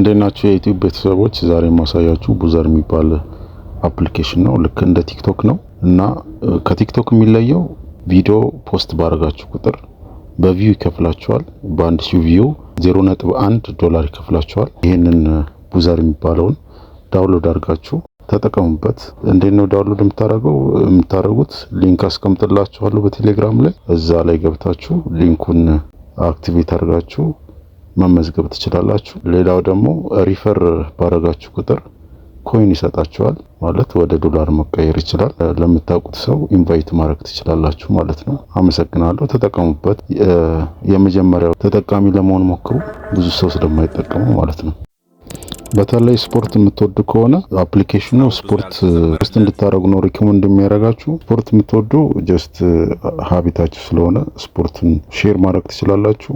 እንዴት ናችሁ የ YouTube ቤተሰቦች? ዛሬ የማሳያችሁ Buzzr የሚባል application ነው። ልክ እንደ TikTok ነው እና ከ TikTok የሚለየው ቪዲዮ post ባደረጋችሁ ቁጥር በ view ይከፍላችኋል። በ1000 view 0.1 ዶላር ይከፍላችኋል። ይህንን Buzzr የሚባለውን download አድርጋችሁ ተጠቀሙበት። እንዴት ነው download የምታደርጉት? Link አስቀምጥላችኋለሁ በቴሌግራም ላይ። እዛ ላይ ገብታችሁ link ኡን activate አድርጋችሁ መመዝገብ ትችላላችሁ። ሌላው ደግሞ refer ባረጋችሁ ቁጥር coin ይሰጣችኋል፣ ማለት ወደ ዶላር መቀየር ይችላል። ለምታውቁት ሰው invite ማድረግ ትችላላችሁ ማለት ነው። አመሰግናለሁ። ተጠቀሙበት። የመጀመሪያው ተጠቃሚ ለመሆን ሞክሩ፣ ብዙ ሰው ስለማይጠቀሙ ማለት ነው። በተለይ ስፖርት የምትወዱ ከሆነ application ኑ ስፖርት ውስጥ እንድታደርጉ ነው recommend የሚያደርጋችሁ። ስፖርት የምትወዱ just habit ኣችሁ ስለሆነ ስፖርትን share ማድረግ ትችላላችሁ።